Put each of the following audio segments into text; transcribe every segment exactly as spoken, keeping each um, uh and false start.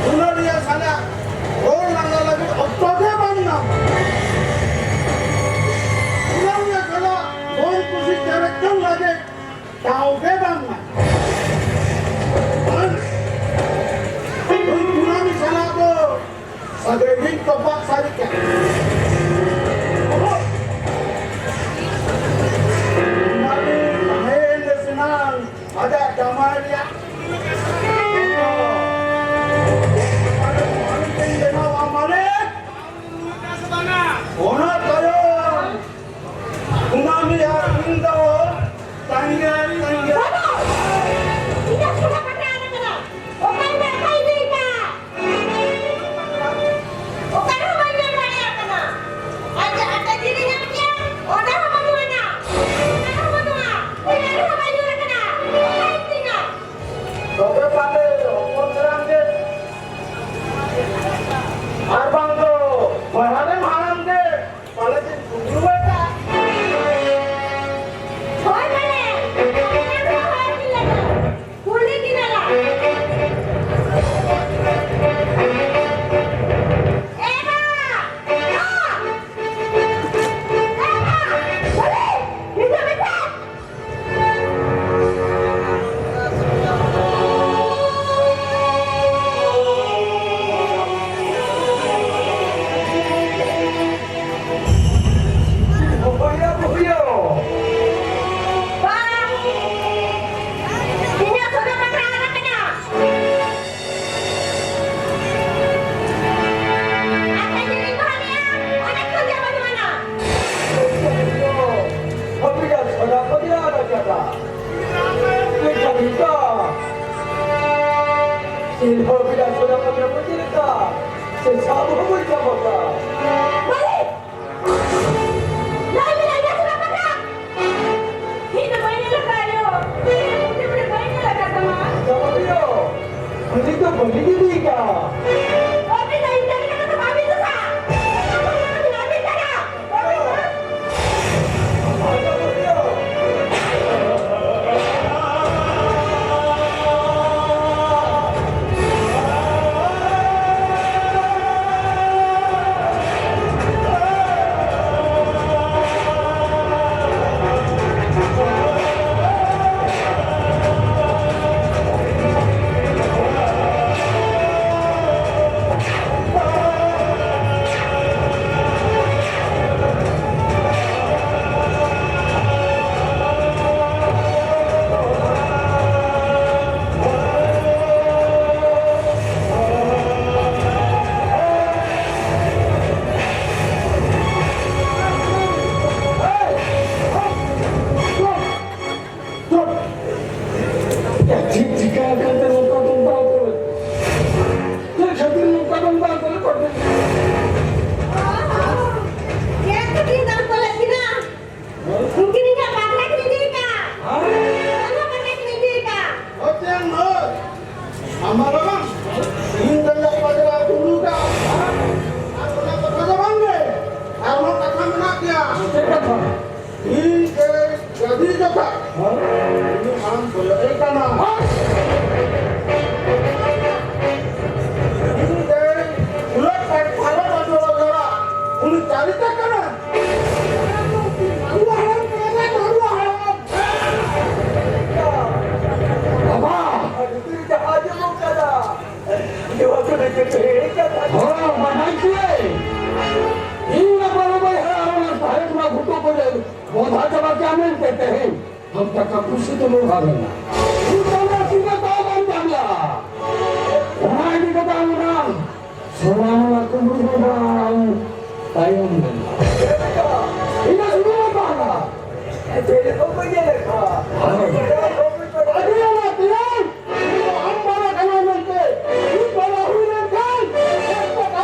ᱚᱱᱟ ᱨᱮᱭᱟᱜ ᱥᱟᱞᱟ ᱨᱚᱲ ᱞᱟᱸᱫᱟ ᱞᱟᱹᱜᱤᱫ ᱚᱠᱛᱚ ᱜᱮ ᱵᱟᱝ ᱧᱟᱢ᱾ ᱚᱱᱟ ᱨᱮᱭᱟᱜ ᱥᱟᱞᱟ ᱢᱚᱱ ᱠᱩᱥᱤ ᱪᱮᱨᱮᱡ ᱡᱚᱝ ᱞᱟᱹᱜᱤᱫ ᱫᱟᱣ ᱜᱮ ᱵᱟᱝ ᱧᱟᱢ᱾ ᱟᱨ ᱱᱩᱭ ᱠᱩᱱᱟᱹᱢᱤ ᱥᱟᱞᱟ ᱫᱚ ᱥᱟᱹᱜᱟᱹᱭ ᱨᱤᱧ ᱛᱚᱯᱟᱜ ᱥᱟᱹᱨᱤ ᱠᱮᱫ᱾ ᱠᱩᱱᱟᱹᱢᱤ ᱛᱟᱦᱮᱸᱭᱮᱱ ᱥᱮᱱᱟᱝ ᱟᱡᱟᱜ ᱡᱟᱢᱟᱭ ᱨᱮᱭᱟᱜ ᱢᱟᱹᱞᱤᱠ ᱤᱧ ᱵᱮᱱᱟᱣᱟ, ᱢᱟᱹᱞᱤᱠ᱾ ᱚᱱᱟ ᱛᱟᱭᱚᱢ ᱠᱩᱱᱟᱹᱢᱤ ᱟᱨ ᱤᱧ ᱫᱚ ᱛᱟᱸᱜᱤ ᱛᱟᱸᱜᱤ᱾ ᱵᱟᱹᱵᱩ! ᱤᱧᱟᱹᱜ ᱥᱚᱵᱷᱟ ᱯᱟᱛᱟ ᱟᱠᱟᱱᱟ᱾ ᱚᱠᱟ ᱨᱮ ᱟᱠᱷᱲᱟ ᱤᱫᱤᱭᱮᱫᱟ? ᱚᱠᱟ ᱨᱮᱦᱚᱸ ᱵᱟᱹᱧ ᱧᱟᱢ ᱫᱟᱲᱮᱭᱟᱜ ᱠᱟᱱᱟ᱾ ᱟᱨ ᱡᱟᱦᱟᱸ ᱛᱮ ᱡᱤᱞᱤᱧ ᱧᱟᱢ ᱠᱮᱭᱟ, ᱚᱸᱰᱮ ᱦᱚᱸ ᱵᱟᱹᱱᱩᱜ ᱟᱱᱟ᱾ ᱚᱸᱰᱮ ᱦᱚᱸ ᱵᱟᱹᱱᱩᱜᱼᱟ᱾ ᱚᱸᱰᱮ ᱦᱚᱸ ᱵᱟᱭ ᱧᱩᱨ ᱟᱠᱟᱱᱟ᱾ ᱚᱠᱟ ᱨᱮ ᱛᱤᱧᱟ? ᱛᱚᱵᱮ ᱯᱟᱞᱮ ᱦᱚᱯᱚᱱ ᱥᱟᱱᱟᱢ ᱜᱮ, ᱟᱨ ᱵᱟᱝ ᱫᱚ ᱵᱟᱦᱨᱮ ᱦᱟᱲᱟᱢ ᱜᱮ ᱯᱟᱞᱮ ᱪᱮᱫ ᱠᱩᱢᱵᱽᱲᱩ ᱟᱠᱟᱫ? ᱦᱳᱭ ᱯᱟᱞᱮ᱾ ᱥᱟᱵ ᱦᱚᱸ ᱵᱟᱹᱧ ᱥᱟᱵ ᱟᱠᱟᱫ᱾ ᱢᱟᱹᱞᱤᱠ! ᱞᱟᱹᱭ ᱢᱮ, ᱞᱟᱹᱭ ᱢᱮ, ᱪᱮᱫᱟᱜ ᱵᱟᱝᱟ? ᱤᱧ ᱫᱚ ᱵᱟᱹᱧ ᱧᱮᱞ ᱟᱠᱟᱫ ᱟᱭᱳ᱾ ᱤᱧ ᱫᱚ ᱵᱟᱹᱧ ᱧᱮᱞ ᱟᱠᱟᱫ ᱛᱟᱢᱟ᱾ ᱡᱟᱢᱟᱭ ᱟᱭᱳ, ᱩᱱᱤ ᱫᱚ ᱵᱟᱹᱧ ᱤᱫᱤ ᱠᱟᱜ᱾ ᱟᱹᱵᱤᱱ ᱫᱚ ᱤᱧ ᱴᱷᱮᱱ ᱠᱟᱛᱮ ᱵᱟᱹᱵᱤᱱ ᱫᱩᱥᱟ᱾ ᱟᱹᱵᱤᱱ ᱫᱚ ᱪᱮᱫ ᱪᱤᱠᱟᱹ ᱟᱠᱟᱱ ᱛᱮ ᱱᱚᱝᱠᱟ ᱵᱚᱱ ᱫᱟᱞ ᱠᱚᱣᱟ? ᱪᱮᱫ ᱠᱷᱟᱹᱛᱤᱨ ᱱᱚᱝᱠᱟ ᱵᱚᱱ ᱫᱟᱞ ᱠᱚᱣᱟ? ᱪᱮᱫ ᱠᱷᱟᱹᱛᱤᱨ ᱫᱟᱞ ᱠᱚ ᱞᱮᱫ ᱠᱤᱱᱟ? ᱩᱱᱠᱤᱱ ᱤᱧᱟᱜ ᱯᱟᱜᱽᱨᱟ ᱠᱤᱱ ᱤᱫᱤ ᱟᱠᱟᱫ᱾ ᱦᱮᱸ? ᱤᱧᱟᱜ ᱯᱟᱜᱽᱨᱟ ᱠᱤᱱ ᱤᱫᱤ ᱟᱠᱟᱫ᱾ ᱦᱳᱭ, ᱪᱮᱫ ᱮᱢ ᱞᱟᱹᱭ? ᱟᱢ ᱵᱟᱵᱟ ᱵᱟᱝ? ᱤᱧ ᱫᱚ ᱤᱧᱟᱜ ᱯᱟᱜᱽᱨᱟ ᱠᱩᱢᱵᱽᱲᱩ ᱟᱠᱟᱫ᱾ ᱟᱨ ᱚᱱᱟ ᱠᱟᱛᱷᱟ ᱫᱚ ᱵᱟᱝ ᱜᱮ᱾ ᱟᱨᱦᱚᱸ ᱠᱟᱛᱷᱟ ᱢᱮᱱᱟᱜ ᱜᱮᱭᱟ᱾ ᱪᱮᱫ ᱠᱟᱛᱷᱟ? ᱤᱧ ᱜᱮ ᱜᱟᱹᱰᱤ ᱡᱚᱠᱷᱟ᱾ ᱦᱮᱸ? ᱩᱱᱤ ᱢᱟᱲᱟᱝ ᱠᱚᱭᱚᱜ ᱮ ᱠᱟᱱᱟ᱾ ᱦᱮᱸ? ᱤᱧ ᱜᱮ ᱩᱞᱟᱹᱴ ᱯᱟᱞᱴ ᱯᱟᱞᱚᱱ ᱚᱡᱚᱲ ᱚᱡᱚᱲᱟ᱾ ᱩᱱᱤ ᱪᱟᱹᱨᱤ ᱪᱟᱠᱟ ᱠᱟᱱᱟ᱾ ᱵᱟᱵᱟ! ᱱᱚᱣᱟ ᱠᱚᱫᱚ ᱪᱮᱫ ᱯᱮ ᱦᱤᱲᱤᱧ ᱠᱟᱫ ᱛᱟᱵᱚᱱᱟ? ᱦᱚᱸ, ᱵᱟᱰᱟᱭ ᱠᱮᱫ᱾ ᱤᱧ ᱵᱟᱵᱟ ᱵᱟᱵᱟᱭ ᱦᱟᱨᱟ ᱚᱱᱟ ᱥᱟᱦᱮᱵ ᱱᱚᱣᱟ ᱜᱷᱩᱴᱩ ᱠᱚᱨᱮ ᱵᱚᱸᱫᱷᱟ ᱪᱟᱵᱟ ᱠᱮᱫ ᱢᱮᱱᱛᱮ ᱛᱮᱦᱮᱧ ᱟᱢ ᱴᱟᱠᱟ ᱯᱩᱭᱥᱟᱹ ᱛᱮ ᱞᱚᱲᱦᱟ ᱞᱮᱱᱟ᱾ ᱤᱧ ᱵᱟᱵᱟ ᱥᱤᱸᱜᱟᱹ ᱛᱟᱣ ᱵᱟᱢ ᱧᱟᱢ ᱞᱮᱜᱼᱟ᱾ ᱚᱱᱟ ᱤᱫᱤ ᱠᱟᱛᱮ ᱟᱢ ᱚᱱᱟ ᱥᱚᱱᱟᱢᱚᱞᱟ ᱠᱩᱢᱵᱽᱲᱩ ᱫᱚ ᱵᱟᱝ ᱛᱟᱭᱚᱢ ᱞᱮᱱᱟ᱾ ᱤᱧ ᱫᱚ ᱥᱩᱫᱷᱩ ᱵᱟᱝ ᱯᱟᱦᱞᱟ᱾ ᱟᱹᱰᱤ ᱟᱭᱢᱟ ᱛᱮᱭᱟᱨ᱾ ᱤᱧ ᱫᱚ ᱟᱢ ᱵᱟᱵᱟ ᱠᱟᱱᱟᱭ ᱢᱮᱱᱛᱮ ᱤᱧ ᱵᱟᱵᱟ ᱦᱩᱭ ᱞᱮᱱᱠᱷᱟᱱ ᱮᱠ ᱴᱟᱠᱟ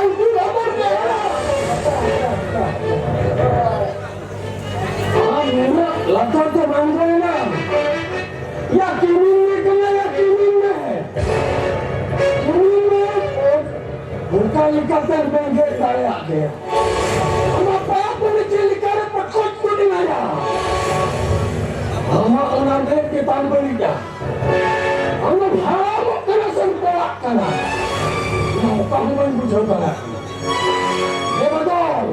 ᱪᱟᱞᱟᱜ ᱠᱟᱱᱟ᱾ ᱮ ᱵᱟᱫᱚᱞ,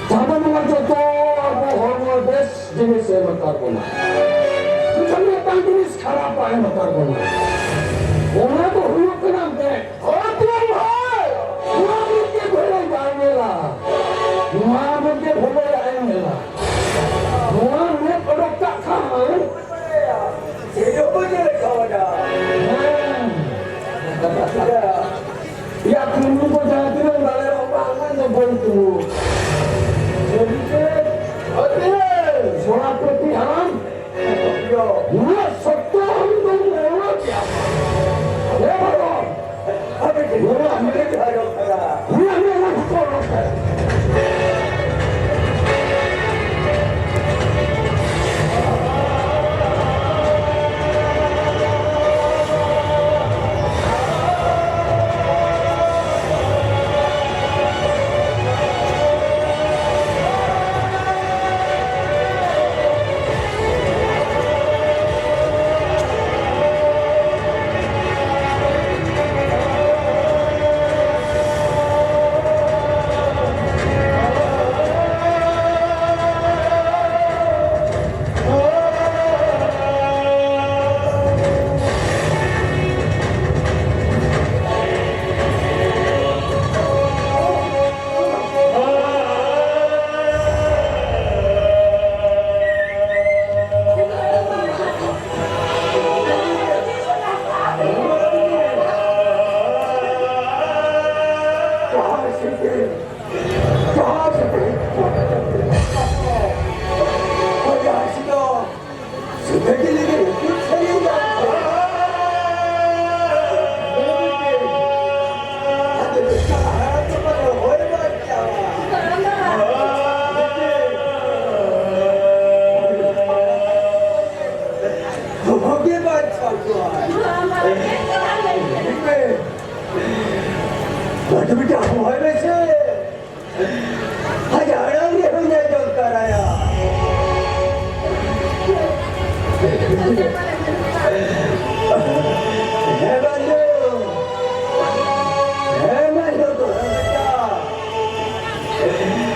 ᱪᱟᱸᱫᱚ ᱵᱚᱸᱜᱟ ᱡᱚᱛᱚ ᱟᱵᱚ ᱦᱚᱲᱢᱚ ᱵᱮᱥ ᱡᱤᱱᱤᱥ ᱮᱢ ᱟᱠᱟᱫ ᱵᱚᱱᱟ᱾ ᱢᱮᱱᱠᱷᱟᱱ ᱢᱤᱫᱴᱟᱝ ᱡᱤᱱᱤᱥ ᱠᱷᱟᱨᱟᱯ ᱮᱢ ᱟᱠᱟᱫ ᱵᱚᱱᱟ᱾ ᱚᱱᱟ ᱫᱚ ᱦᱩᱭᱩᱜ ᱠᱟᱱᱟ ᱢᱮᱫ᱾ ᱦᱳᱭ ᱛᱚ ᱵᱷᱟᱭ, ᱱᱚᱣᱟ ᱢᱤᱫ ᱜᱮ ᱵᱷᱟᱹᱞᱟᱹᱭ ᱵᱟᱭ ᱧᱮᱞᱟ᱾ ᱱᱚᱣᱟ ᱢᱤᱫ ᱜᱮ ᱵᱷᱟᱹᱞᱟᱹᱭ ᱟᱭ ᱧᱮᱞᱟ᱾ ᱱᱚᱣᱟ ᱢᱮᱫ ᱚᱰᱚᱠ ᱠᱟᱜ ᱠᱷᱟᱱ ᱦᱮᱸ᱾ ᱭᱟ, ᱛᱤᱞᱢᱤᱧ ᱠᱚ ᱡᱟᱦᱟᱸ ᱛᱤᱱᱟᱹᱜ ᱫᱟᱲᱮᱭᱟᱜᱼᱟ, ᱚᱱᱟ ᱟᱹᱜᱩᱭ ᱢᱮ, ᱵᱟᱹᱧ ᱛᱩᱞᱩᱡ᱾ ᱥᱟᱹᱨᱤ ᱜᱮ? ᱟᱹᱰᱤ ᱥᱚᱱᱟᱯᱚᱛᱤ ᱦᱟᱲᱟᱢ, ᱩᱱᱟᱹᱜ ᱥᱚᱠᱛᱚ ᱟᱢ ᱫᱚᱢ ᱨᱚᱲ ᱠᱮᱜᱼᱟ᱾ ᱦᱮ ᱵᱟᱵᱟ, ᱟᱹᱰᱤ ᱜᱮ ᱱᱚᱣᱟ ᱢᱮᱫ ᱦᱟᱨᱚᱜ ᱠᱟᱱᱟ᱾ ᱱᱚᱣᱟ ᱢᱮᱫ ᱦᱚᱸ ᱠᱚ ᱨᱚᱲ ᱠᱟᱱᱟ᱾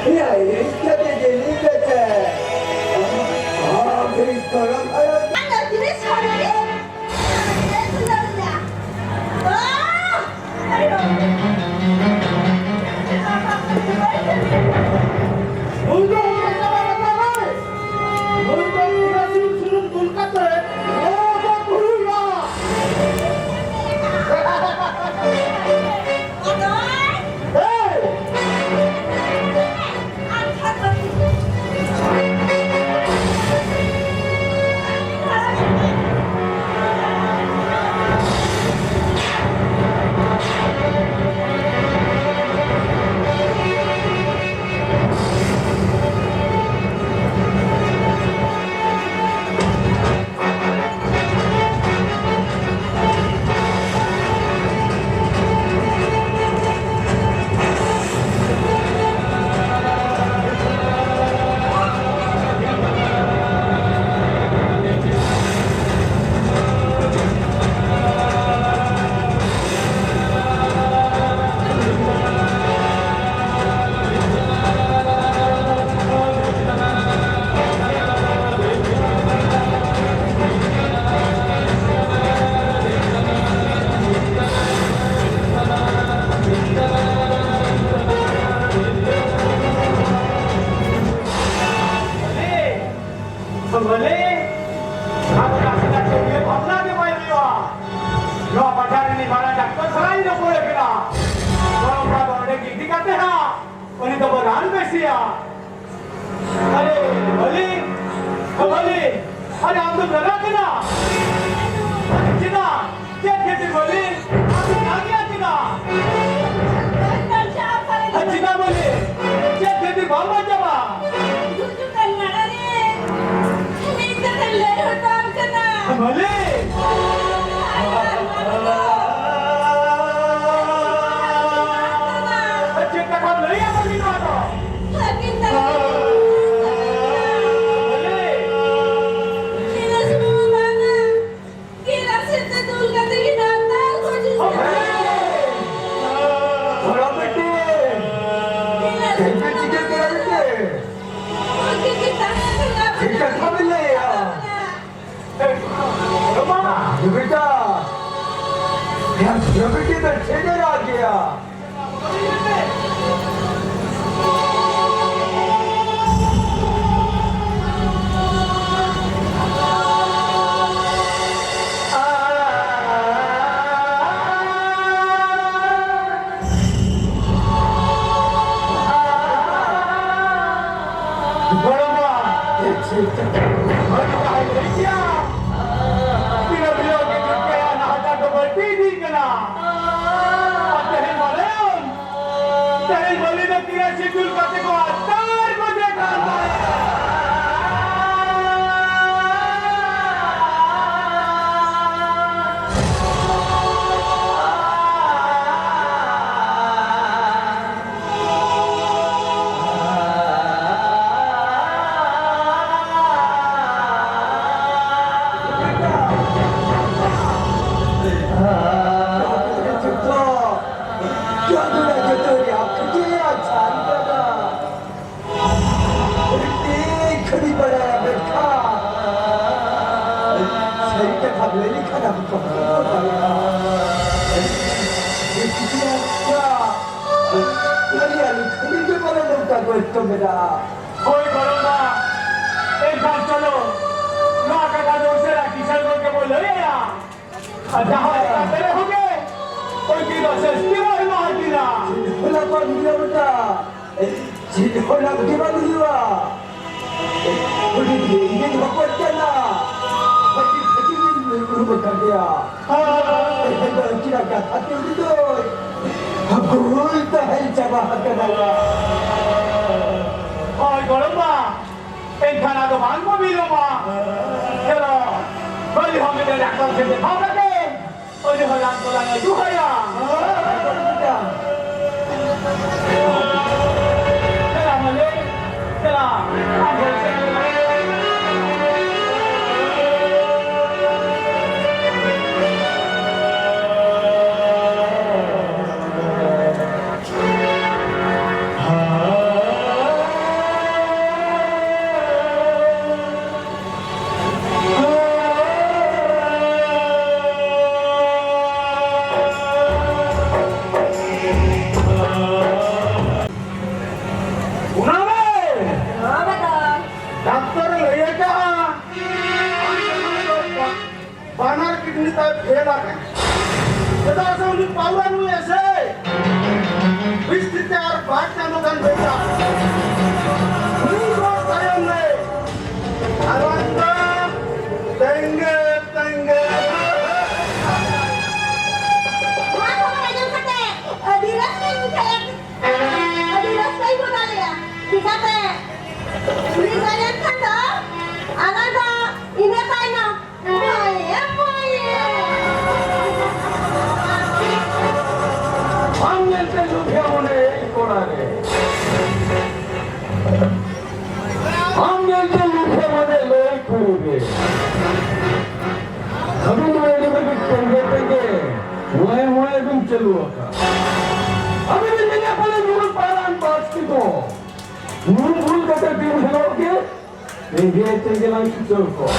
ᱮᱭᱟ, ᱤᱧ ᱠᱟᱛᱮ ᱡᱮ ᱤᱧ ᱠᱟᱛᱮ᱾ ᱟᱢ ᱵᱤᱱ ᱠᱚᱨᱚᱢ ᱟᱭᱟ᱾ ᱟᱢ ᱫᱚ ᱛᱤᱱᱟᱹᱜ ᱥᱟᱹᱨᱤ? ᱱᱩᱭ ᱫᱚ ᱦᱩᱭᱩᱜ ᱠᱟᱱᱟ ᱱᱮᱛᱟ ᱨᱮ᱾ ᱱᱩᱭ ᱫᱚ ᱠᱮᱨᱟᱥᱤᱱ ᱥᱩᱱᱩᱢ ᱫᱩᱞ ᱠᱟᱛᱮ ᱱᱚᱣᱟ ᱫᱚ ᱦᱩᱭᱩᱜᱼᱟ᱾ ᱮᱭ! ᱢᱟᱹᱞᱤ, ᱟᱫᱚ ᱱᱟᱥᱮᱱᱟᱜ ᱪᱮᱫ ᱩᱭᱦᱟᱹᱨ ᱵᱷᱟᱵᱽᱱᱟ ᱜᱮ ᱵᱟᱭ ᱦᱩᱭᱩᱜᱼᱟ᱾ ᱱᱚᱣᱟ ᱵᱟᱡᱟᱨ ᱨᱤᱱᱤᱡ ᱢᱟᱨᱟᱝ ᱰᱟᱠᱛᱚᱨ ᱥᱟᱞᱟᱜ ᱤᱧ ᱨᱚᱯᱚᱲ ᱠᱟᱱᱟ᱾ ᱜᱚᱲᱚᱢ ᱠᱚᱲᱟ ᱫᱚ ᱚᱸᱰᱮ ᱜᱮ ᱤᱫᱤ ᱠᱟᱛᱮ ᱦᱟᱸᱜ ᱩᱱᱤ ᱫᱚᱵᱚ ᱨᱟᱱ ᱵᱮᱥᱮᱭᱟ᱾ ᱟᱨᱮ ᱢᱟᱹᱞᱤ, ᱢᱟᱹᱞᱤ, ᱟᱨᱮ ᱟᱢ ᱫᱚᱢ ᱞᱟᱜᱟᱜ ᱠᱟᱱᱟ? ᱟᱨᱮ ᱪᱮᱫᱟᱜ? ᱪᱮᱫ ᱠᱷᱟᱹᱛᱤᱨ ᱢᱟᱹᱞᱤ? ᱟᱢ ᱫᱚᱢ ᱨᱟᱜᱮᱜᱼᱟ ᱪᱮᱫᱟᱜ? ᱟᱨ ᱪᱮᱫᱟᱜ ᱢᱟᱹᱞᱤ? ᱪᱮᱫ ᱠᱷᱟᱹᱛᱤᱨ ᱵᱟᱢ ᱵᱟᱧᱪᱟᱣᱟ? ᱜᱩᱡᱩᱜ ᱠᱟᱱ ᱢᱟᱲᱟᱝ ᱨᱮ ᱢᱤᱫ ᱠᱟᱛᱷᱟᱧ ᱞᱟᱹᱭ ᱦᱚᱴᱚᱣᱟᱢ ᱠᱟᱱᱟ᱾ ᱢᱟᱹᱞᱤ! ᱟᱭᱳ ᱟᱨ ᱢᱟᱹᱱᱩ ᱫᱚ ᱪᱮᱫ ᱠᱟᱛᱷᱟᱢ ᱞᱟᱹᱭᱟ ᱢᱟᱹᱞᱤ ᱱᱚᱣᱟ ᱫᱚ? ᱟᱹᱠᱤᱱ ᱛᱟᱹᱠᱤᱱ ᱢᱟᱹᱞᱤ! ᱠᱤᱱ ᱥᱩᱢᱩᱝ ᱵᱟᱝᱟ, ᱠᱤᱱ ᱟᱥᱮᱛ ᱛᱮ ᱫᱩᱞ ᱠᱟᱛᱮ ᱠᱤᱱ ᱟᱛᱟᱨ ᱠᱚ ᱡᱩᱛᱟ᱾ ᱫᱷᱚᱨᱚᱢ ᱵᱤᱴᱤ! ᱠᱤᱱ ᱟᱥᱮᱛ ᱡᱚᱢᱤ ᱫᱚ ᱪᱷᱮᱫᱮᱨ ᱜᱮᱭᱟ᱾ ᱜᱚᱲᱚᱢᱟ, ᱪᱮᱫ ᱪᱮᱫ ᱵᱟᱹᱲᱤᱡ ᱛᱟᱦᱮᱸ ᱞᱟᱹᱭ ᱠᱮᱭᱟ? ᱛᱤᱱᱟᱹᱜ ᱵᱤᱞᱚᱢ ᱜᱮ ᱡᱩᱛ ᱠᱟᱭᱟ, ᱱᱟᱦᱟᱪᱟᱨ ᱫᱚ ᱵᱟᱹᱲᱛᱤ ᱤᱫᱤᱜ ᱠᱟᱱᱟ᱾ ᱟᱨ ᱛᱮᱦᱮᱧ ᱵᱟᱞᱟᱭᱟᱢ, ᱛᱮᱦᱮᱧ ᱵᱟᱹᱞᱤ ᱫᱚ ᱛᱤᱨᱮ ᱥᱤᱛᱩᱞ ᱠᱟᱛᱮ ᱠᱚ ᱟᱛᱟᱨ ᱜᱚᱡᱮ ᱠᱟᱱ ᱛᱟᱦᱮᱸᱫ᱾ ᱟᱹᱰᱤ ᱜᱷᱟᱹᱲᱤ ᱵᱟᱲᱟᱭᱟ ᱵᱮᱴᱷᱟ᱾ ᱥᱟᱹᱨᱤ ᱠᱟᱛᱷᱟ ᱞᱟᱹᱭ ᱞᱮᱠᱷᱟᱱ ᱟᱵᱚ ᱠᱚ ᱦᱚᱲ ᱠᱚ ᱫᱟᱲᱮᱭᱟᱜᱼᱟ᱾ ᱟᱹᱰᱤ ᱠᱤᱪᱷᱩ ᱟᱹᱰᱤ ᱟᱹᱰᱤ ᱠᱷᱟᱹᱞᱤ ᱜᱮ ᱯᱟᱞᱮ ᱱᱚᱝᱠᱟ ᱜᱚᱥᱛᱚ ᱢᱮᱱᱟᱜᱼᱟ᱾ ᱦᱳᱭ, ᱜᱚᱲᱚᱢ ᱵᱟ, ᱮᱱᱠᱷᱟᱱ ᱪᱚᱞᱚ, ᱱᱚᱣᱟ ᱠᱟᱛᱷᱟ ᱫᱚ ᱩᱥᱟᱹᱨᱟ ᱠᱤᱥᱟᱹᱬ ᱜᱚᱢᱠᱮ ᱵᱚ ᱞᱟᱹᱭ ᱟᱭᱟ᱾ ᱟᱨ ᱡᱟᱦᱟᱸ ᱞᱮᱠᱟᱛᱮ ᱨᱮᱦᱚᱸ ᱜᱮ, ᱩᱱᱠᱤᱱ ᱫᱚ ᱥᱟᱹᱥᱛᱤ ᱵᱚ ᱮᱢᱟ ᱟᱹᱠᱤᱱᱟ᱾ ᱦᱚᱞᱟ ᱠᱚ ᱜᱤᱫᱽᱨᱟᱹ ᱵᱮᱴᱟ, ᱪᱮᱫ ᱦᱚᱸ ᱞᱟᱹᱠᱛᱤ ᱵᱟᱝ ᱦᱩᱭᱩᱜᱼᱟ᱾ ᱩᱱᱤ ᱫᱚ ᱤᱧ ᱫᱚ ᱵᱟᱠᱚ ᱪᱟᱞᱟᱜᱼᱟ᱾ ᱯᱷᱟᱹᱴᱤ ᱯᱷᱟᱹᱴᱤ ᱵᱤᱱ ᱩᱨᱩᱢ ᱟᱠᱟᱫᱮᱭᱟ᱾ ᱦᱮᱸ, ᱦᱮᱸ, ᱦᱮᱸ, ᱪᱮᱫᱟᱜ ᱠᱟᱛᱷᱟ ᱛᱮ ᱩᱱᱤ ᱫᱚ ᱜᱳᱞ ᱛᱟᱦᱮᱸ ᱪᱟᱵᱟ ᱟᱠᱟᱱᱟᱭᱟ᱾ ᱦᱳᱭ, ᱜᱚᱲᱚᱢ ᱵᱟ, ᱮᱱᱠᱷᱟᱱ ᱟᱫᱚ ᱵᱟᱝ ᱠᱚ ᱵᱤᱞᱚᱢᱟ᱾ ᱪᱚᱞᱚ, ᱵᱟᱹᱞᱤ ᱦᱚᱸ ᱢᱤᱫᱴᱮᱱ ᱰᱟᱠᱛᱚᱨ ᱴᱷᱮᱱ ᱫᱮᱠᱷᱟᱣ ᱠᱟᱛᱮ ᱩᱱᱤ ᱦᱚᱸ ᱨᱟᱱ ᱠᱚᱞᱟᱝ ᱟᱹᱜᱩ ᱟᱭᱟ᱾ ᱪᱟᱞᱟᱜ ᱢᱟᱞᱮ, ᱪᱟᱞᱟᱜ᱾ ᱩᱱᱤ ᱛᱟᱭ ᱯᱷᱮᱞ ᱟᱠᱟᱱᱟ᱾ ᱪᱮᱫᱟᱜ ᱥᱮ ᱩᱱᱤ ᱯᱟᱣᱨᱟ ᱧᱩᱭᱟ ᱥᱮ᱾ ᱵᱤᱥ ᱛᱷᱮᱠᱮ ᱟᱨ ᱵᱟᱨ ᱪᱟᱸᱫᱚ ᱜᱟᱱ ᱵᱮᱴᱟ᱾ ᱩᱱᱤ ᱫᱚ ᱛᱟᱭᱚᱢ ᱨᱮ ᱟᱨᱟᱢ ᱫᱚ ᱛᱮᱸᱜᱮ ᱛᱮᱸᱜᱮ᱾ ᱱᱚᱣᱟ ᱠᱷᱚᱵᱚᱨ ᱟᱸᱡᱚᱢ ᱠᱟᱛᱮ ᱟᱹᱰᱤ ᱨᱟᱹᱥᱠᱟᱹᱧ ᱵᱩᱡᱷᱟᱹᱣᱮᱫ ᱟᱹᱰᱤ ᱨᱟᱹᱥᱠᱟᱹᱧ ᱵᱩᱡᱷᱟᱹᱣ ᱞᱮᱭᱟ᱾ ᱪᱤᱠᱟᱹᱛᱮ? ᱩᱱᱤ ᱜᱚᱡ ᱞᱮᱱᱠᱷᱟᱱ ᱫᱚ ᱟᱞᱟᱝ ᱫᱚ ᱤᱱᱟᱹ ᱛᱟᱭᱱᱚᱢ ᱢᱟᱭᱮ, ᱢᱟᱭᱮ᱾ ᱟᱢ ᱧᱮᱞᱛᱮ ᱞᱩᱵᱷᱤᱭᱟ ᱢᱚᱱᱮ ᱮᱭ ᱠᱚᱲᱟ ᱨᱮ᱾ ᱟᱢ ᱧᱮᱞᱛᱮ ᱞᱩᱵᱷᱤᱭᱟ ᱢᱚᱱᱮ ᱞᱟᱹᱭ ᱠᱩᱲᱤ ᱨᱮ᱾ ᱟᱹᱵᱤᱱ ᱱᱚᱣᱟ ᱤᱫᱤ ᱠᱟᱛᱮ ᱛᱮᱸᱜᱮ ᱛᱮᱸᱜᱮ ᱢᱚᱬᱮ ᱢᱚᱬᱮ ᱵᱤᱱ ᱪᱟᱹᱞᱩ ᱟᱠᱟᱫ᱾ ᱟᱹᱵᱤᱱ ᱵᱤᱱ ᱢᱮᱱᱟ ᱯᱟᱞᱮ ᱧᱩᱵᱩᱞ ᱯᱟᱭᱨᱟᱱ ᱵᱟᱥ ᱠᱤᱫᱚ᱾ ᱧᱩ ᱵᱩᱞ ᱠᱟᱛᱮ ᱫᱤᱱ ᱦᱤᱞᱳᱜ ᱜᱮ ᱛᱮᱸᱜᱮ ᱛᱮᱸᱜᱮ ᱞᱟᱝ ᱪᱷᱩᱴᱟᱹᱣ ᱠᱚᱜ᱾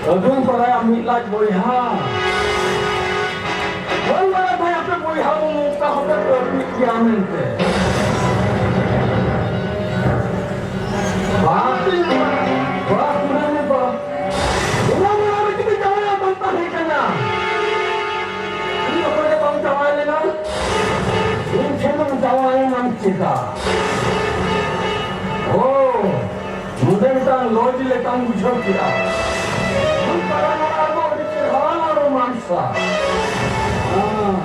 ᱟᱹᱫᱩᱢ ᱯᱟᱲᱟᱭᱟ ᱢᱤᱫ ᱞᱟᱡ ᱵᱚᱭᱦᱟ᱾ ᱵᱟᱹᱧ ᱵᱟᱲᱟᱭ ᱛᱟᱦᱮᱸ ᱟᱯᱮ ᱵᱚᱭᱦᱟ ᱵᱚᱱ ᱱᱚᱝᱠᱟ ᱦᱚᱸᱯᱮ ᱯᱟᱹᱨᱯᱤᱜ ᱜᱮᱭᱟ ᱢᱮᱱᱛᱮ᱾ ᱵᱟᱯᱮ ᱵᱟᱯ ᱢᱮᱱ ᱵᱟᱯ᱾ ᱚᱱᱟ ᱢᱮᱞᱟ ᱨᱮ ᱡᱩᱫᱤ ᱡᱟᱶᱟᱭ ᱵᱟᱝ ᱛᱟᱦᱮᱸ ᱠᱟᱱᱟ, ᱤᱧ ᱚᱠᱚᱭ ᱨᱮ ᱵᱟᱝ ᱡᱟᱶᱟᱭ ᱞᱮᱱᱟ? ᱤᱧ ᱴᱷᱮᱱ ᱫᱚ ᱡᱟᱶᱟᱭ ᱮᱱᱟᱢ ᱪᱮᱫᱟᱜ? ᱳ, ᱱᱚᱰᱮ ᱢᱤᱫᱴᱟᱝ ᱞᱚᱡᱽ ᱞᱮᱠᱟᱢ ᱵᱩᱡᱷᱟᱹᱣ ᱠᱮᱫᱟ᱾ ᱱᱩᱭ ᱯᱟᱲᱟ ᱱᱚᱲᱟ ᱫᱚ ᱟᱹᱰᱤ ᱪᱮᱦᱨᱟ ᱨᱳᱢᱟᱱᱥᱟ᱾ ᱦᱮᱸ,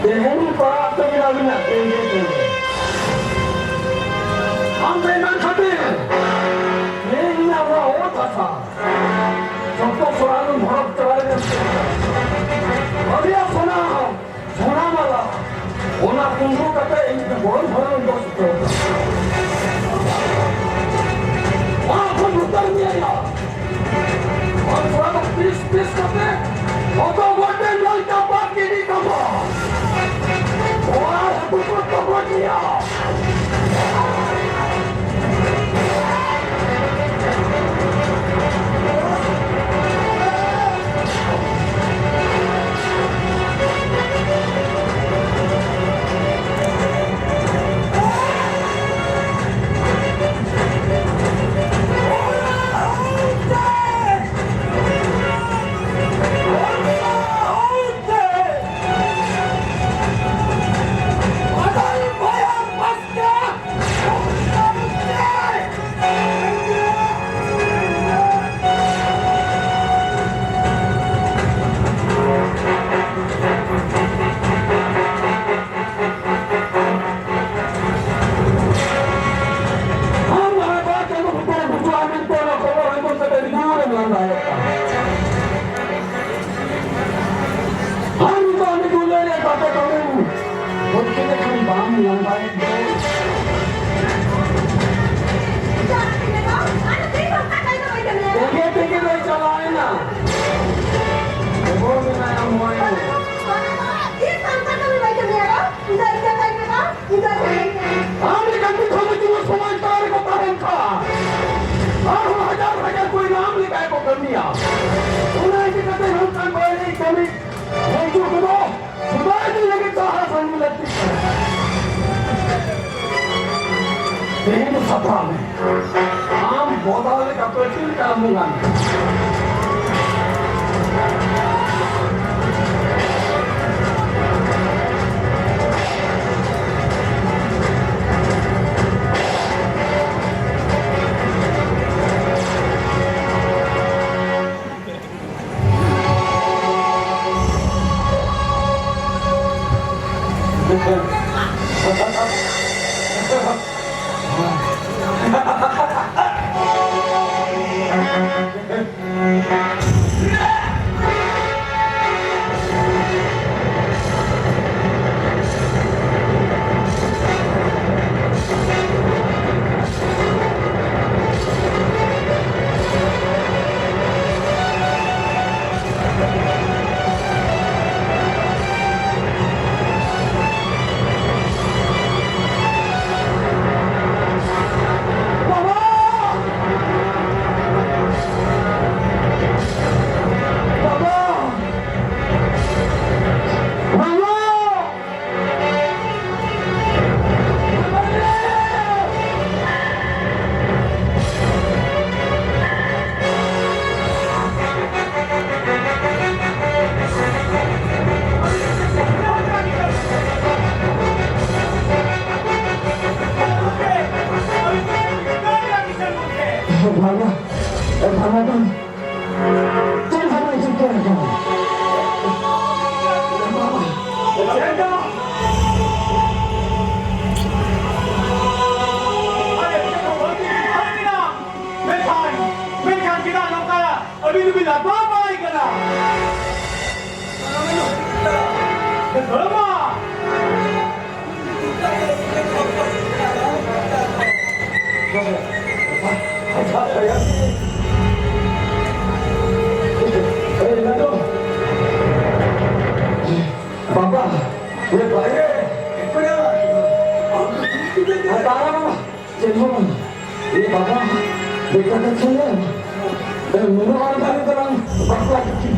ᱛᱮᱦᱮᱧ ᱯᱟᱲᱟᱜ ᱛᱟᱹᱵᱤᱱᱟ ᱟᱹᱵᱤᱱᱟᱜ ᱛᱮᱸᱜᱮ ᱛᱮᱸᱜᱮ᱾ ᱟᱢ ᱵᱮᱸᱜᱟᱲ ᱠᱷᱟᱹᱴᱤ, ᱛᱮᱦᱮᱧ ᱤᱧᱟᱹᱜ ᱱᱚᱣᱟ ᱚᱛ ᱦᱟᱥᱟ ᱡᱚᱛᱚ ᱥᱚᱨᱟᱱ ᱦᱚᱨᱚᱯ ᱪᱟᱵᱟ ᱞᱮᱱᱟ᱾ ᱵᱷᱟᱹᱜᱤᱭᱟ ᱥᱚᱱᱟ, ᱥᱚᱱᱟ ᱢᱟᱞᱟ, ᱚᱱᱟ ᱠᱩᱢᱵᱽᱲᱩ ᱠᱟᱛᱮ ᱤᱧ ᱫᱚ ᱜᱚᱲᱚᱢ ᱦᱟᱲᱟᱢ ᱫᱚ ᱥᱩᱛᱟᱹᱣ ᱠᱟᱱᱟ᱾ ᱚᱱᱟ ᱠᱷᱚᱱ ᱩᱛᱟᱹᱨ ᱢᱮᱭᱟ᱾ ᱟᱨ ᱛᱷᱚᱲᱟ ᱫᱚ ᱯᱤᱥ ᱯᱤᱥ ᱠᱟᱛᱮ ᱡᱚᱛᱚ ᱜᱚᱴᱮ ᱧᱮᱞ ᱪᱟᱯᱟᱫ ᱜᱤᱰᱤ ᱠᱟᱢᱟ᱾ ᱚᱱᱟ ᱦᱟᱹᱠᱩ ᱠᱚ ᱛᱚᱜᱚᱡ ᱢᱮᱭᱟ᱾ ᱠᱷᱟᱱ ᱵᱟᱢ ᱞᱟᱸᱫᱟᱭᱮᱫ ᱫᱚ? ᱛᱮᱸᱜᱮ ᱛᱮᱸᱜᱮ ᱫᱚᱭ ᱪᱟᱞᱟᱣᱮᱱᱟ᱾ ᱠᱷᱚᱵᱚᱨ ᱢᱮᱱᱟᱭᱟ ᱢᱚᱭ᱾ ᱟᱢ ᱞᱮᱠᱟᱱ ᱢᱤᱫ ᱦᱚᱲ ᱡᱩᱫᱤ ᱥᱚᱢᱟᱡᱽ ᱛᱟᱞᱟ ᱨᱮᱠᱚ ᱛᱟᱦᱮᱱ ᱠᱷᱟᱱ, ᱟᱨᱦᱚᱸ ᱦᱟᱡᱟᱨ ᱦᱟᱡᱟᱨ ᱠᱚ ᱟᱢ ᱞᱮᱠᱟ ᱠᱚ ᱠᱟᱹᱢᱤᱭᱟ᱾ ᱚᱱᱟ ᱤᱫᱤ ᱠᱟᱛᱮ ᱱᱚᱝᱠᱟᱱ ᱵᱟᱹᱲᱤᱡ ᱠᱟᱹᱢᱤ ᱦᱤᱡᱩᱜ ᱠᱚᱫᱚ ᱥᱩᱫᱷᱟᱹ ᱤᱫᱤ ᱞᱟᱹᱜᱤᱫ ᱥᱟᱦᱟ ᱥᱟᱹᱜᱤᱧ ᱞᱟᱹᱠᱛᱤᱜ ᱠᱟᱱᱟ᱾ ᱛᱮᱦᱮᱧ ᱫᱚ ᱥᱟᱯᱲᱟᱣ ᱢᱮ᱾ ᱟᱢ ᱵᱚᱫᱟ ᱞᱮᱠᱟ ᱯᱟᱹᱴᱤ ᱞᱮᱠᱟ ᱟᱢ ᱵᱚᱸᱜᱟ ᱢᱮ᱾ ᱵᱷᱟᱜᱟ, ᱮ ᱵᱷᱟᱜᱟ ᱫᱚ ᱪᱮᱫ ᱵᱷᱟᱜᱟ ᱪᱤᱠᱟᱹ ᱟᱠᱟᱱᱟ? ᱢᱮᱱᱠᱷᱟᱱ, ᱢᱮᱱᱠᱷᱟᱱ ᱪᱮᱫᱟᱜ ᱱᱚᱝᱠᱟ ᱟᱹᱵᱤᱱ ᱫᱚᱵᱤᱱ ᱞᱟᱜᱟᱣ ᱵᱟᱲᱟᱭ ᱠᱟᱱᱟ? ᱫᱷᱚᱨᱢᱟ! ᱮ ᱵᱟᱵᱟ, ᱵᱮᱴᱟ ᱠᱟᱛᱷᱟ ᱞᱟᱹᱭ᱾ ᱮ, ᱱᱩᱱᱟᱹᱜ ᱟᱬᱜᱟᱛ ᱨᱮ ᱛᱟᱞᱟᱝ ᱵᱟᱯᱞᱟ ᱠᱤᱪᱷᱩ᱾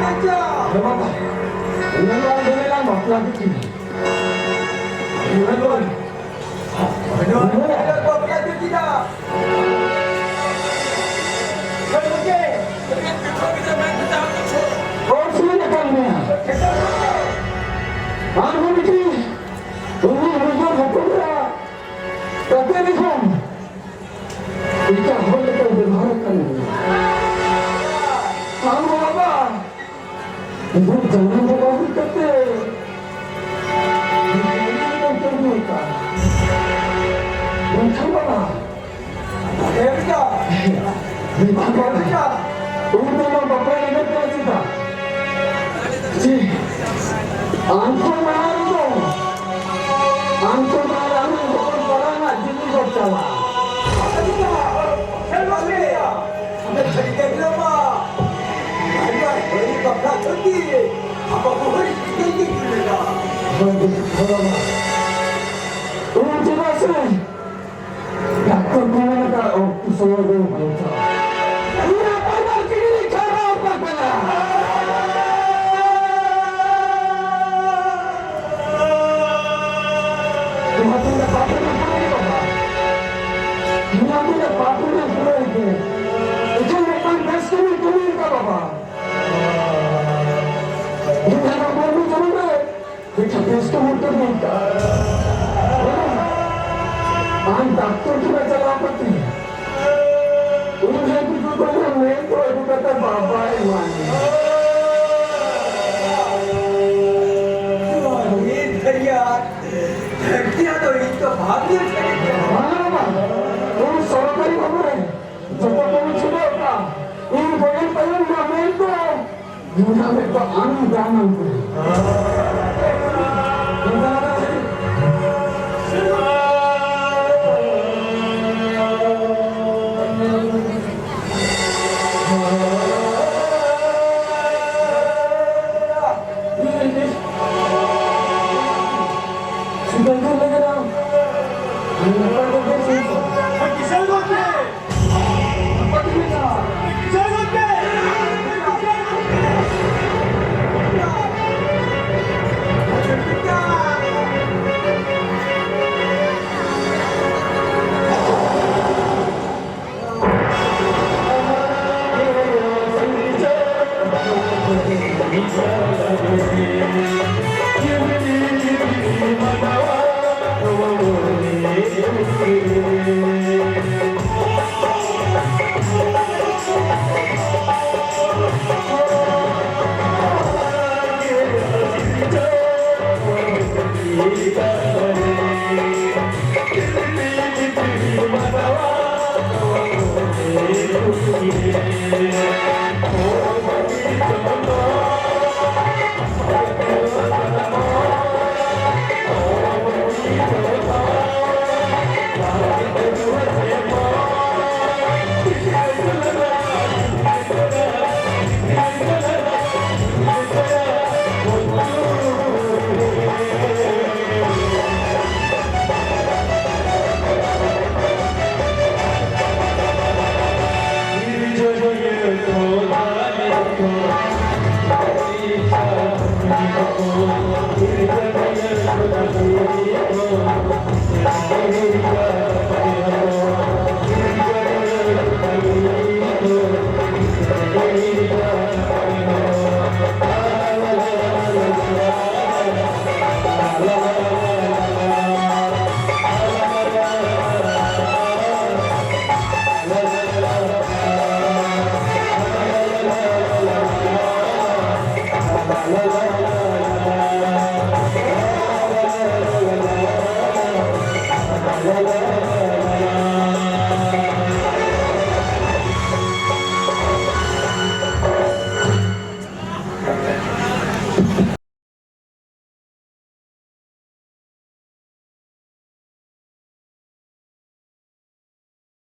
ᱟᱪᱪᱷᱟ᱾ ᱮ ᱵᱟᱵᱟ, ᱱᱩᱱᱟᱹᱜ ᱟᱬᱜᱟᱛ ᱨᱮ ᱛᱟᱞᱟᱝ ᱵᱟᱯᱞᱟ ᱠᱤᱪᱷᱩ᱾ ᱱᱩᱱᱟᱹᱜ ᱟᱬᱜᱟᱛ ᱨᱮ ᱵᱟᱯᱞᱟ ᱠᱤᱪᱷᱩ᱾ ᱦᱚᱲ ᱥᱩᱨ ᱟᱠᱟᱱ ᱢᱮᱭᱟ᱾ ᱟᱨᱦᱚᱸ ᱢᱤᱫᱴᱤᱡ ᱩᱱᱤ ᱦᱚᱲ ᱦᱚᱯᱚᱱ ᱮᱨᱟ ᱠᱟᱛᱮ ᱨᱮᱦᱚᱸ ᱮᱴᱟᱜ ᱦᱚᱲ ᱞᱮᱠᱟᱭ ᱵᱮᱵᱚᱦᱟᱨ ᱠᱟᱱ ᱜᱮᱭᱟ᱾ ᱟᱢ ᱵᱟᱵᱟ, ᱤᱧ ᱡᱟᱱᱟᱢ ᱵᱟᱵᱟ ᱦᱩᱭ ᱠᱟᱛᱮ ᱤᱧ ᱡᱟᱱᱟᱢ ᱵᱟᱵᱟ ᱦᱩᱭ ᱠᱟᱱ᱾ ᱢᱮᱱᱠᱷᱟᱱ ᱵᱟᱵᱟ, ᱮ ᱵᱮᱴᱟ, ᱢᱮᱱᱠᱷᱟᱱ ᱵᱟᱵᱟ, ᱩᱱ ᱫᱚ ᱵᱟᱵᱟ ᱮᱜᱮᱨ ᱠᱟᱱᱟ ᱪᱮᱫᱟᱜ? ᱡᱮ ᱟᱢ ᱠᱷᱚᱱ ᱢᱟᱲᱟᱝ ᱨᱮᱫᱚ, ᱟᱢ ᱠᱷᱚᱱ ᱢᱟᱲᱟᱝ ᱨᱮ ᱟᱢ ᱦᱚᱯᱚᱱ ᱯᱟᱲᱟ ᱨᱮᱱᱟᱜ ᱡᱤᱣᱤ ᱫᱚ ᱪᱟᱞᱟᱜᱼᱟ᱾ ᱟᱫᱚ ᱪᱮᱫᱟᱜ? ᱟᱫᱚ ᱥᱟᱹᱨᱤ ᱠᱟᱛᱷᱟ ᱞᱟᱹᱭᱟ᱾ ᱟᱫᱚ ᱥᱟᱹᱨᱤ ᱠᱟᱛᱷᱟ ᱞᱟᱹᱭᱟ ᱢᱟ᱾ ᱟᱫᱚ ᱥᱟᱹᱨᱤ ᱠᱟᱛᱷᱟ ᱥᱟᱹᱨᱤ᱾ ᱟᱵᱚ ᱠᱚ ᱦᱚᱲ ᱥᱟᱹᱨᱤ ᱠᱟᱛᱷᱟ ᱞᱟᱹᱭᱟ᱾ ᱦᱳᱭ, ᱦᱳᱭ, ᱦᱳᱭ᱾ ᱩᱱ ᱪᱮᱫᱟᱜ ᱥᱮ ᱰᱟᱠᱛᱚᱨ ᱠᱚ ᱢᱮᱱ ᱟᱠᱟᱫ, ᱚᱠᱛᱚ ᱥᱚᱢᱚᱭ ᱨᱮ ᱵᱟᱧᱪᱟᱣ᱾ ᱤᱧᱟᱹᱜ ᱯᱟᱨᱣᱟᱨ ᱠᱤᱰᱱᱤ ᱠᱷᱟᱨᱟᱯ ᱟᱠᱟᱱᱟ᱾ ᱱᱚᱣᱟ ᱫᱚ ᱤᱧᱟᱹᱜ ᱯᱟᱯ ᱨᱮᱱᱟᱜ ᱯᱩᱨᱟᱹᱭ ᱜᱮ ᱵᱟᱵᱟ᱾ ᱱᱚᱣᱟ ᱫᱚ ᱤᱧᱟᱹᱜ ᱯᱟᱯ ᱨᱮᱱᱟᱜ ᱯᱩᱨᱟᱹᱭ ᱜᱮ᱾ ᱮᱠᱷᱚᱱ ᱢᱤᱫᱴᱟᱝ ᱵᱮᱥ ᱠᱟᱹᱢᱤ ᱠᱟᱹᱢᱤ ᱟᱠᱟᱫ ᱵᱟᱵᱟ᱾ ᱤᱧ ᱟᱨ ᱢᱟᱹᱱᱢᱤ ᱡᱚᱱᱚᱢ ᱨᱮ ᱢᱤᱫᱴᱟᱝ ᱵᱮᱥ ᱠᱚ ᱢᱚᱛᱚ ᱢᱮᱱ ᱠᱟᱜ᱾ ᱟᱢ ᱰᱟᱠᱛᱚᱨ ᱴᱷᱮᱱ ᱪᱟᱞᱟᱣ ᱠᱟᱛᱮ ᱩᱱᱤ ᱦᱟᱹᱵᱤᱡ ᱫᱚ ᱵᱟᱹᱧ ᱢᱮᱱ ᱠᱚ ᱟᱹᱜᱩ ᱠᱟᱛᱮ ᱵᱟᱵᱟᱭ ᱮᱢᱟᱭ᱾ ᱩᱱᱤ ᱫᱷᱟᱹᱨᱤᱡ ᱫᱷᱟᱹᱨᱛᱤ ᱨᱮᱫᱚ ᱤᱧ ᱫᱚ ᱵᱷᱟᱵᱽ ᱧᱮᱞ ᱥᱟᱱᱟᱧ ᱠᱟᱱᱟ᱾ ᱵᱟᱝ, ᱵᱟᱝ, ᱩᱱᱤ ᱥᱚᱨᱠᱟᱨᱤ ᱵᱷᱟᱵᱽ ᱨᱮ ᱡᱚᱛᱚ ᱠᱚ ᱪᱷᱩᱰᱟᱹᱣ ᱠᱚᱣᱟ᱾ ᱤᱧ ᱵᱚᱭᱮᱥ ᱛᱟᱭᱚᱢ ᱱᱚᱣᱟ ᱢᱮᱱ ᱫᱚ ᱤᱧᱟᱹᱜ ᱢᱮᱫ ᱫᱚ ᱟᱢ ᱫᱟᱱᱟᱢ ᱠᱟᱱᱟ᱾